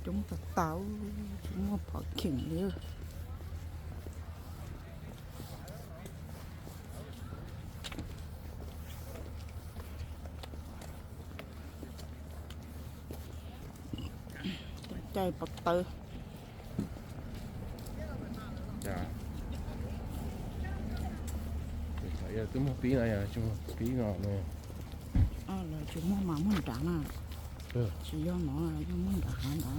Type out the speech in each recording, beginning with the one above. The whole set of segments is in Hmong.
Coob tas tas, tsis muaj pom kheem li. Cov cai pov tawb. Twb muaj pib no, tsis muaj pib no. Los tsis muaj mas muaj nrad na. Tsis yog no, yog muaj nrad hav no.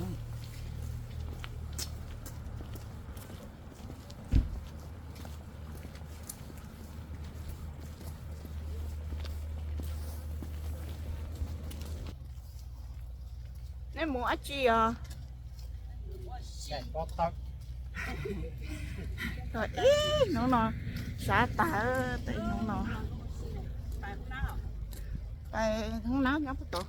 Nej mus dab tsi os? Ib hnub no sab tas, ib hnub no pais hnub no nyob puag tod.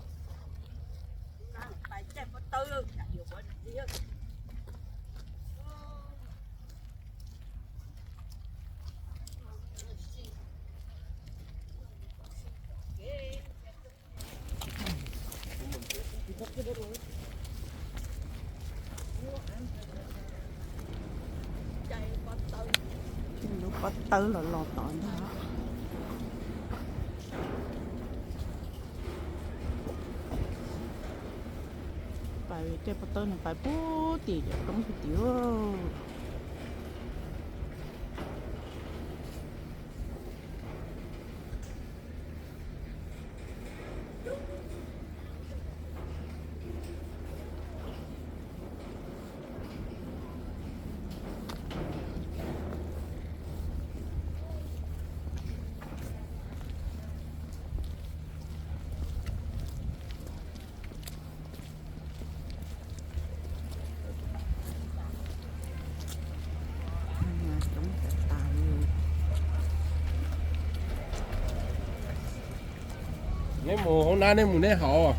Lub pob tawb los los tod ntag. Pais caij pob tawb no pais puag tim cov roob puag tim. Neb mus hauv nab, neb mus neb haus.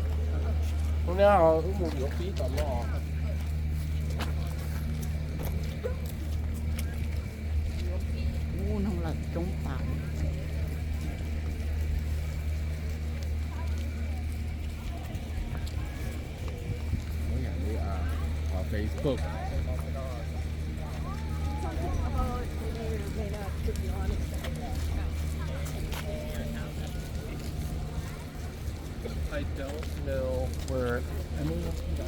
Hauv nab haus, wb mus yuav pib tom no. Ub, neeg lawm coob tas. Facebook. I don't know where Emily wants to go.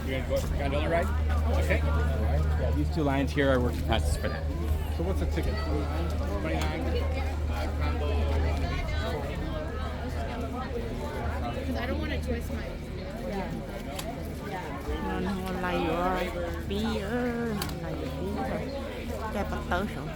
You're gonna go up the gondola ride? Okay. All right. Yeah, these two lines here are working passes for that. So what's the ticket? Twenty-nine? Uh, combo. Because I don't want to twist my... No, no, lais yuav pib, lais yuav pib, caij pob tawb saud.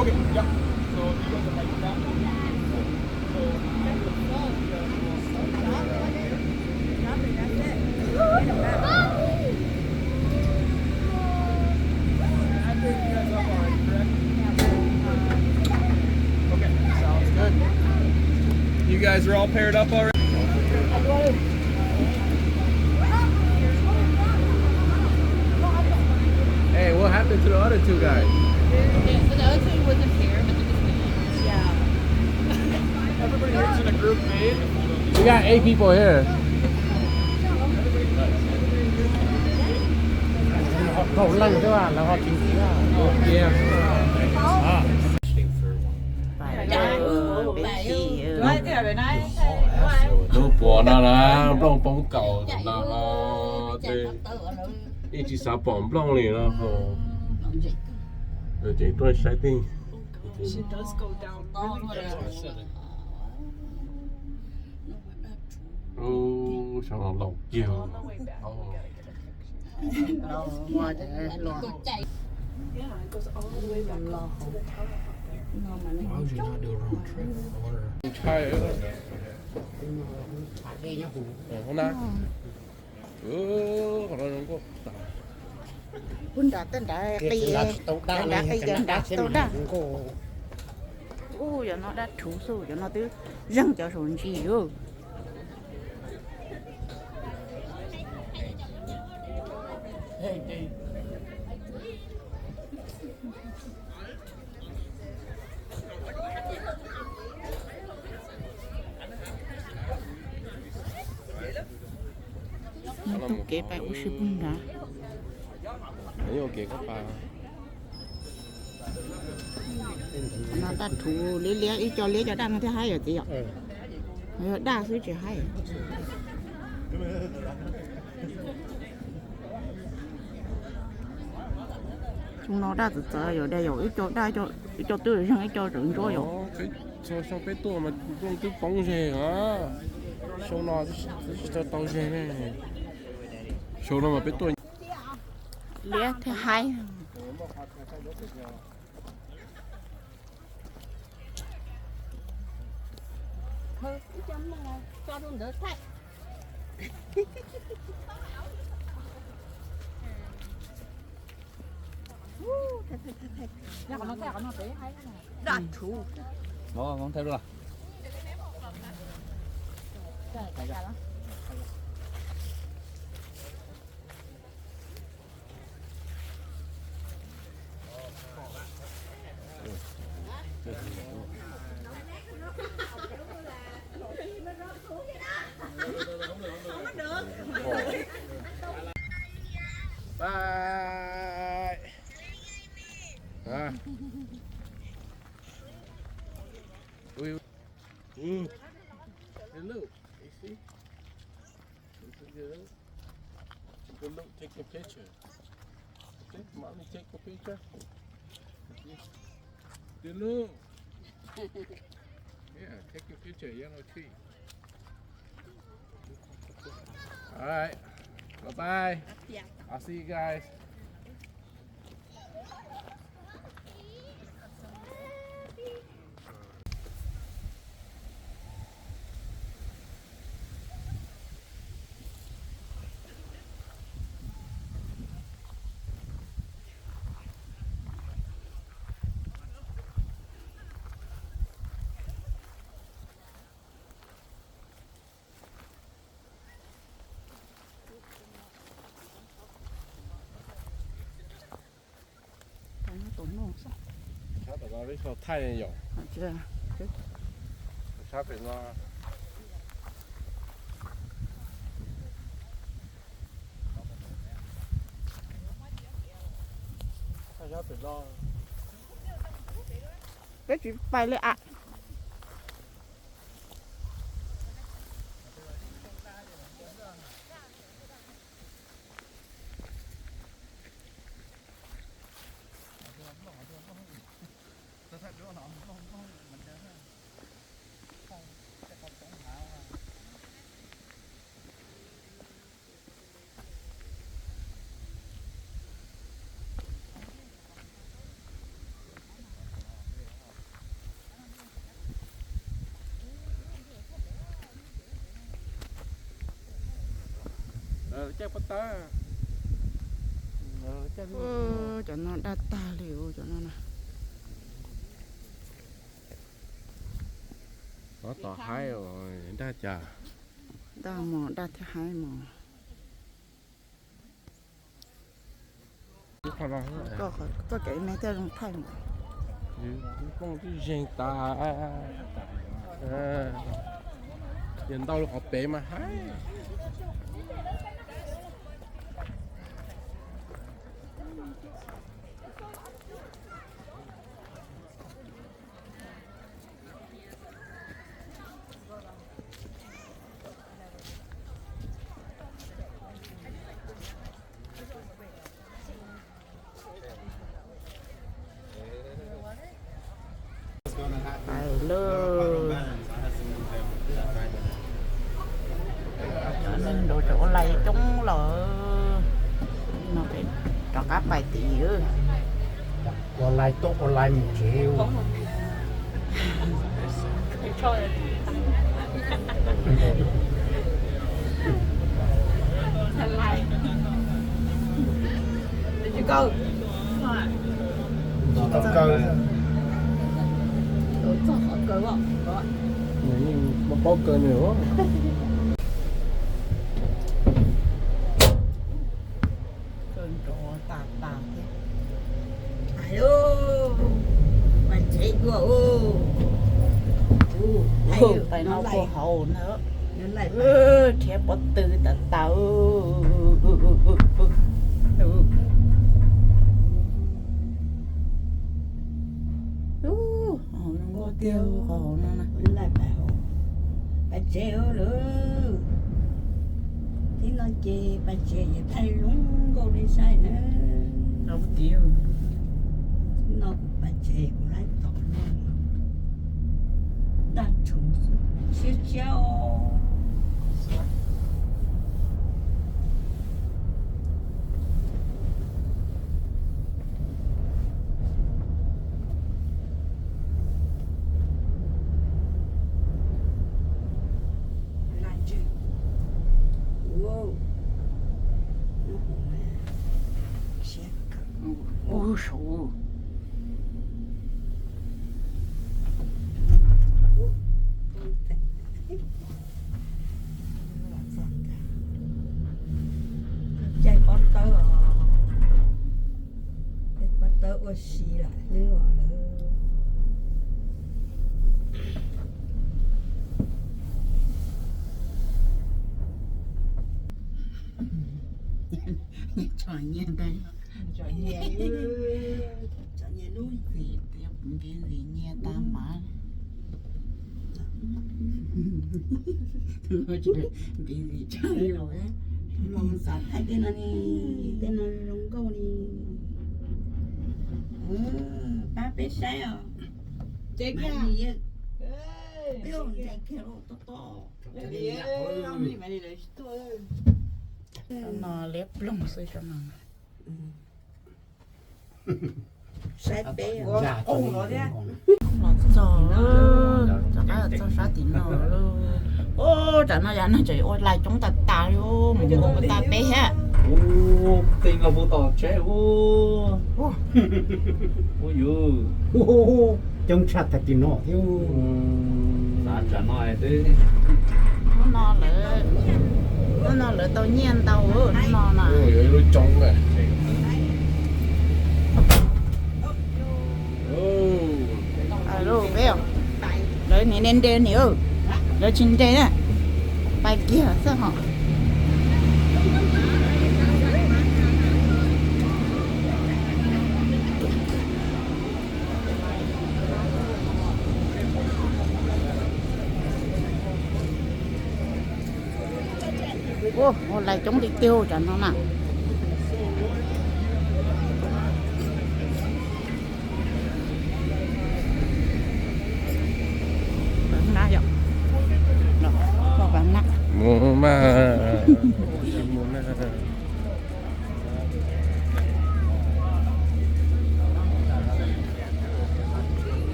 Okay, yeah. So you guys are right there. So, so, I think you guys are all right, correct? Okay, sounds good. You guys are all paired up already? Hey, what happened to the other two guys? Okay, so the other two wasn't here, but they just... Yeah. Everybody here's in a group, made? We got eight people here. Kaum leej xwb, lawv ho tsis ntxiv. Yeah. Hnub puas no na, nplooj poob kaus no, yeej tsis xav pom nplooj li no. Ces tuaj saib tej. Ub, xyov no laus kiag. Ntshai na. Qhov no zoo nkauj tas. Pub nrad tej nrad qi, nrad qi ces nrad tau daj. Ub, cov no daj rhuv xwb, cov no twb zeeg cov saum ntsis. Tus kev pais ua si pug nrad. No daj rhuv liab liab, ib co liab cov daj no thiaj haib yom txiv yom. Yog daj xwb tsis haib. Xyoo no daj txawv txawv yom, daj yom, ib co daj, ib co twb zeeg, ib co tseem ntsuab yom. Xyoo peb tuaj mas nplooj twb poob zeg os. Xyoo no tsis tau tau zeg ne. Xyoo no mas peb tuaj liab thiaj haib. Daj rhuv. Bye. Hả? Ui, ui. Hey, look, you see? This is good. You can look, take a picture. Okay, mommy, take a picture. Okay. Hey, look. Yeah, take a picture, yellow tree. All right. Bye bye. I'll see you guys. Sab tom no ib qho thaij yom. Sab pem no. Thaij sab pem no. Peb tsis pais li as. Cov no daj tag li cov no na. Ov tom haib, daj cas? Daj mos, daj thiab haib mos. Koj, koj cov ib me thiaj zoo thaij mas. Poob twb zeeg tas. Yog ntau li qhov pem mas haib. Coob los no peb rov qab pais tid. Ua lais tuaj ua lais mus tsev. Tsis tau kaw. Nws yeej paub kaw nws. Kaw nrov tas tas thiab. Pais tsev dua. Pais no puag hauv na. Rhiab pob tw tas tas. Hauv no nkauj tiag, qhov hauv no na. Pais tsev lawm. Tib no ces pais tsev ces thaij zoo nkauj li saib na. Tib no kuv pais tsev kuv laib tom no. Daj rhuv siab siab os. Ub, saud. Caij pob tawb os, caij pob tawb ua si lam hlwb os lawm. Tsom nyiaj ntag. Tsom nyiaj lub ntxim, npiv ntxim nyiaj tag mas. Npiv ntxim tshaj li los. Los xav thaij tej no ne, tej no zoo nkauj li. Pab peb saib os. Peb ua ntsais kiag los toj toj. Cov no liab ploog xwb cov no. Saib peb. Los txog, rov qab txog sab tim no lawm. Ub, tam no yog neeg tseem ua lais coob tas tas li, mus mus ua tas peb thiab. Ub, tej no puag tom tsheb ub. Ub yus. Coob tshaj tag tim no thiab. Hnub no lawv, hnub no lawv tau nyiaj ntau hnub no na. Lub coob na. Peb, lawv niam nres nres ni, lawv tsis nres na, pais kiag xwb hos. Ua, ua lais coob tiag tiag tam no na. Mus mas.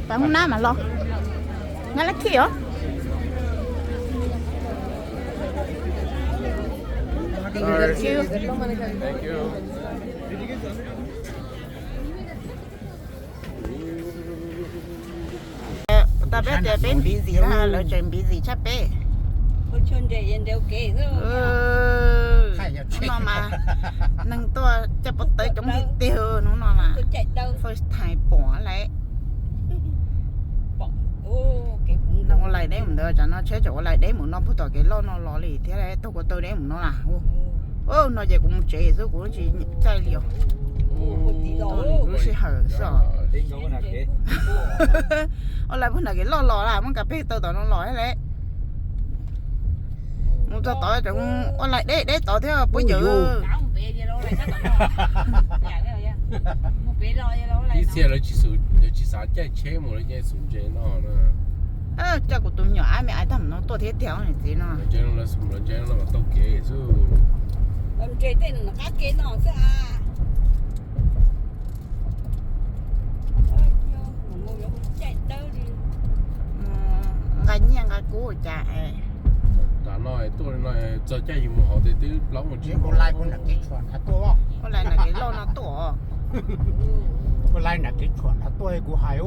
Pab hoob nab mas los. Nab lab khij os. Tau peb tias peb npiv ntxim na, lawv tseem npiv ntxim tshaj peb. Hnub no mas neeg tuaj caij pob tawb coob tiag tiag hnub no na. First time pom lawm. Neeg ua lais deb mus ntawd, tsam no tsheb tseem ua lais deb mus no puag tom kev loj no los li thiab, taug kua taw deb mus no na. Ua no ces kuv mus tsev xwb, kuv tsis caij li os. Lub sij hawm xwb os. Ua lais puag nram kev loj los lawm, muab kas peg taw tom no los thiab lawm. Mus txog tod tseem ua lais deb deb tod thiab puab yawm. Ib txhia lawv tsis xav caij tsheb mus, lawv caij xum ntses no na. Coj kuv tus me nyuam ab me ais tag mus no tuaj thiab tiag niam txiv no. Lawv ntse no mas tau kev xwb. Lawv ntse tej no qab kev no xwb a. Nqa nyiaj nqa kub cas. Tam no tuaj li no txog caij yus mus hauv ces twb plaub moos tsib moos. Ua lais nram kev tshuam nrad tuaj. Ua lais nram kev tshuam nrad tuaj kuv hais.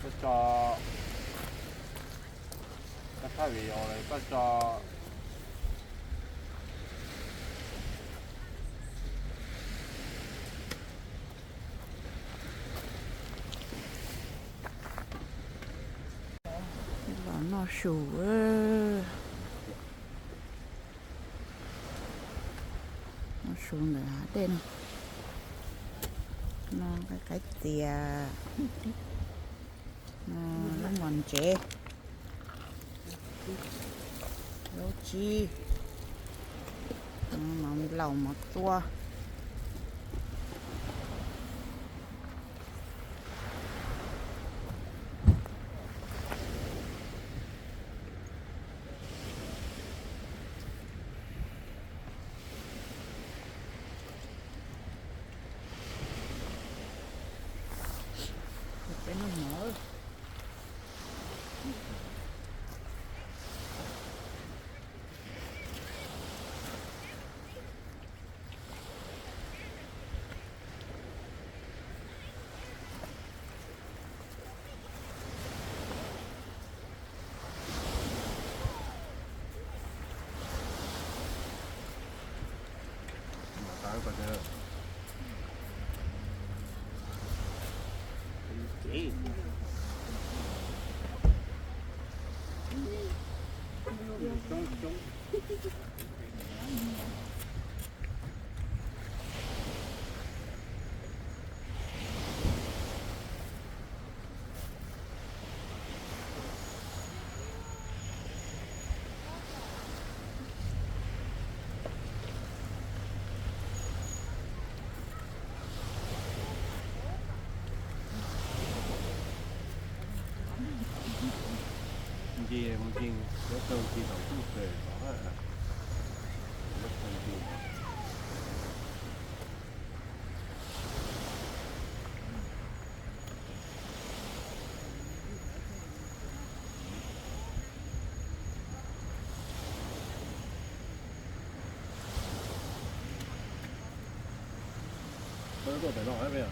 Koj tso, koj thaij video koj tso. Los noj su, noj su ntawm hav dej no. No qaib txias, no lub mos ntsev, lub tsib, mov laus mov txua. Mus ncig, muab txog ncig tom ntuj pem tod, muab txog ncig no. Tuaj pem no, pem no.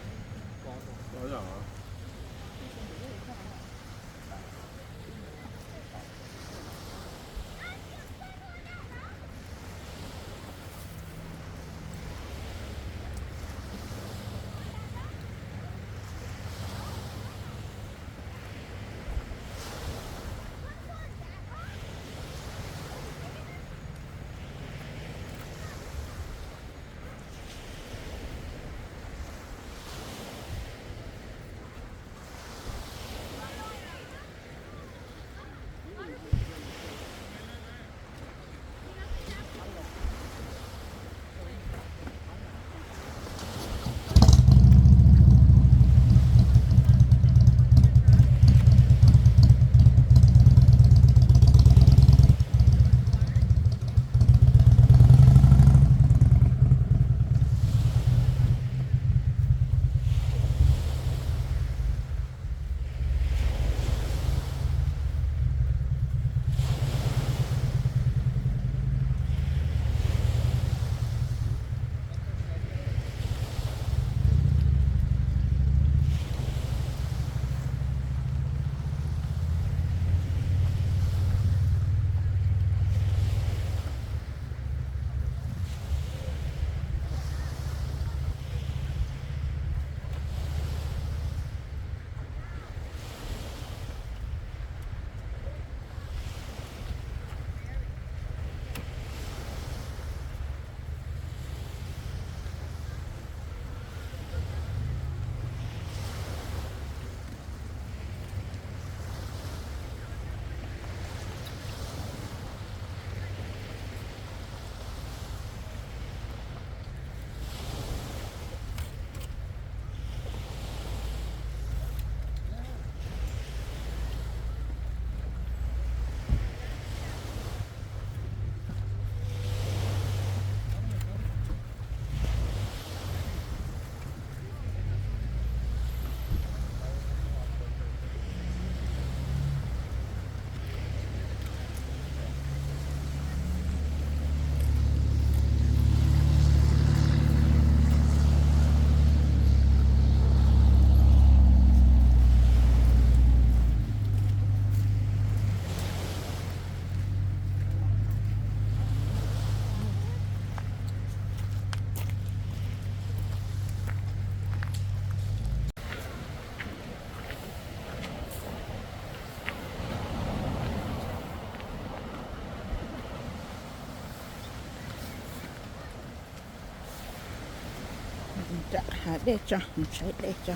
Nram hav dej tso, mus saib dej tso.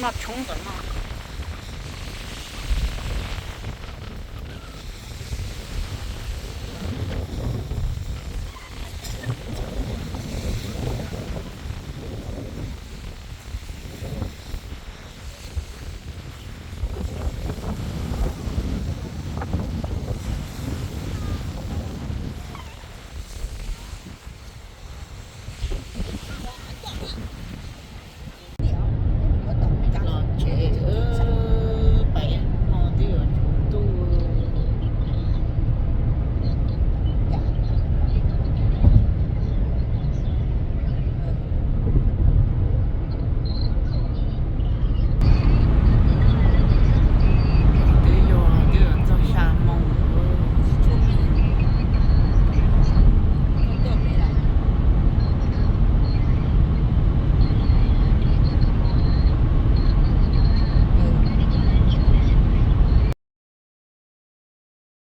Noj tshoob ntawm no.